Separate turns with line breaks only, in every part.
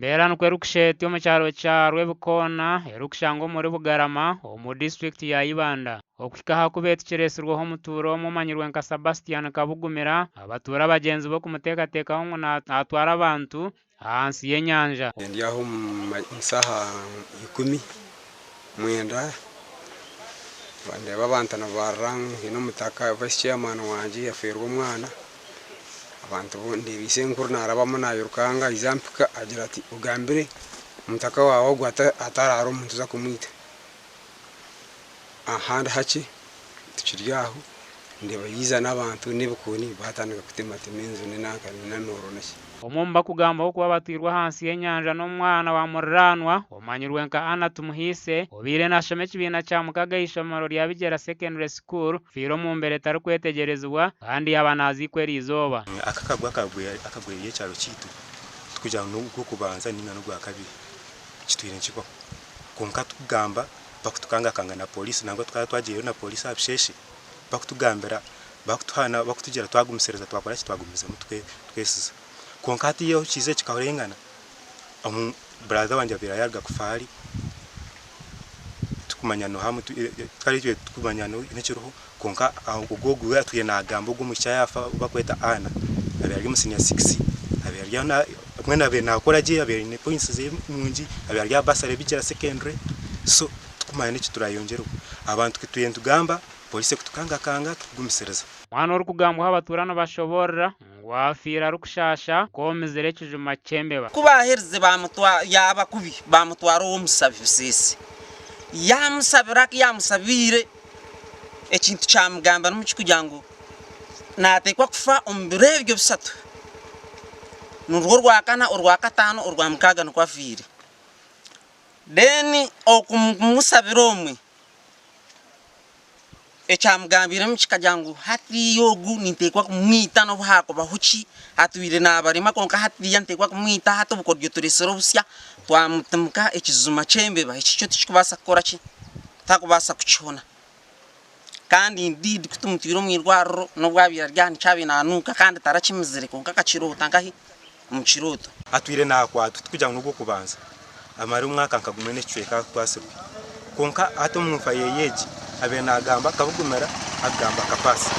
Embeera nikwo erikusheetya omu kyaro kya Rwebikoona erikushangwa omuri Bugarama omu disiturikiti ya Ibanda. Okuhika aha kuba eki kiretsirweho omutuura omwe omanyirwe nka Sabastian Kabugumira, abatuura bagyenzi be okumuteekateekaho ngu natwara abantu ahansi y'enyanja.
Ndi aho omu saaha 19 ndeeba abantu nibarira ngu haine omutaka vice chairman wangye yafeerwa omwana. Abantu ndeeba isenkuru narabamu nayirukanga aija ampika agira ati ogambire omutaka waawe ogu ataraara omu ntuza kumwita. Ahandi hakye tukiri aho ndeeba yaija n'abantu n'ebikoni baatandika kutematema enju n'enanka n'emioro naki.
Omwe omu barikugambwaho kuba batwirwe ahansi y'enyanja n'omwana wa muriraanwa omanyirwe nka Anna Tumuhaise obaire nashoma ekibiina kya mukaga aha ishomero rya Bigyera Secondary School afiire omu mbeera etarikwetegyerezibwa kandi yaaba naziikwa eriizooba.
Aka akagwe akagwire ekyaro kyaitu tikugira ngu n'ogw'okubanza ninga n'ogwakabiri kitwire nikibaho kwonka tukugamba bakutukangakanga na poriisi nangwa tukaba twagiireyo na poriisi aha bisheshe bakutugambira bakutuhana bakutugira twagumisiriza twakora ki twagumizamu twesiza kwonka hatiiya ahu kiizire kikahuringana brother wangye abaire yaaruga kufa hari tikumanya noha tukaba turikumanya nekiriho kwonka ogwo ogu atwire nagamba ogwo omwishiki yaafa ou barikweta Anna abaire ari omu siniya sikisi abaire ari aho mbwenu abaire nakora gye abaire aine points ze nungi abaire ari aha bursary Bigyera secondary so tikumanya neki turayongyereho abantu tutwire nitugamba poriisi ekutukangakanga tukugumisiriza.
Omwana orikugambwaho abatuura nibashoboorora ngu afiire arikushaasha nk'omizire ekijuma ky'embeba.
Ku baaherize baamutwara, yaaba kubi, baamutwara ow'omusabi Biseese. Yaamusabira, ku yaamusabiire, ekintu kyamugamba nimu kikugira ngu naateekwa kufa omu biro ebyo bisatu, nirwo orwakana, orwakataano, orwamukaaga nikwo afiire. Then okumusabira omwe. Ekyamugambiiremu kikagira ngu hatiiya ogu ninteekwa kumwita n'obu haakubaho ki, atwire naabarema kwonka hatiiya niteekwa kumwita, hati obukoryo turetsire obusya twamutimika ekijuma ky'embeba eki kyo tikikubaasa kukora ki, takubaasa kukihona. Kandi indeed ku tumutwire omu irwariro n'obu abaire ari aha nikyo abaire naanuuka kandi tarakimizire kwonka akakiroota nkahi? Omu kirooto.
Atwire naakwatwa tikugira ngu n'ogw'okubanza, amare omwaka nka gumwe n'ekicweka akwatsirwe. Kwonka hati omu nfa ye egi, abaire naagamba akabugumira akagamba Kapaasi.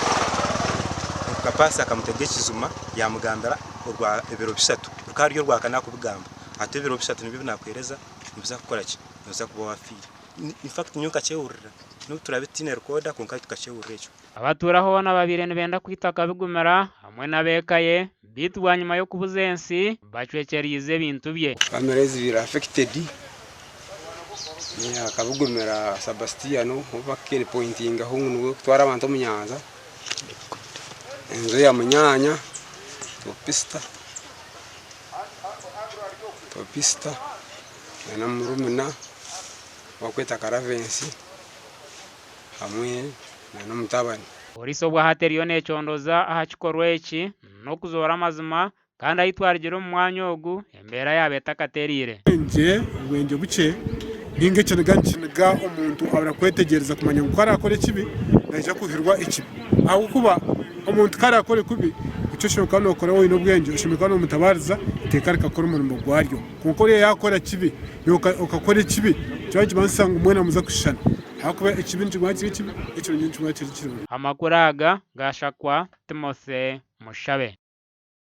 Ngu Kapaasi akamutega ekijuma yaamugambira orwa ebiro bishatu. Rukaba ruri orwakana akubigamba ati ebiro bishatu nibyo binaakuheereza nibiza kukora ki? Nooza kuba waafiire. In fact nyowe nkakyehurira n'obu turaabe tutaine recorder kwonka tukakyehurira ekyo.
Abatuura hoona ababaire nibenda kwita Kabigumira hamwe n'ab'eka ye beitu bwanyima y'okubuza ensi bacwekyereize ebintu bye.
Famire ezibaire affected ni Kabigumira Sabastiano ou bakupiinipointingaho ngu niwe orikutwara abantu omu nyanja, enju ya munyaanya Topista, Topista na murumuna ou barikweta Karavensi hamwe n'omutabani.
Pooriisi obwahati eriyo necondoza aha kikorwa eki n'okuzoora amazima kandi ahu twarugire omu mwanya ogu embeera yaaba etakatereire.
Obwengye, obwengye bukye ninga ekiniga nikiniga omuntu abura kwetegyereza kumanya ngu ku arakore ekibi naija kuhirwa ekibi ahabw'okuba omuntu ku arakore kubi eki oshemereire kuba nokora waaba oine obwengye oshemereire kuba nomutabaariza eiteeka rikakora omurimo gwaryo kwonka oriya yakora kibi iwe okakora ekibi nikiba nikimanyisa ngu mwena nimuza kushushana. Ahakuba ekibi nikiguma kiri ekibi, ekirungi nikiguma kiri kirungi.
Amakuru aga gashakwa Timothy Mushabe.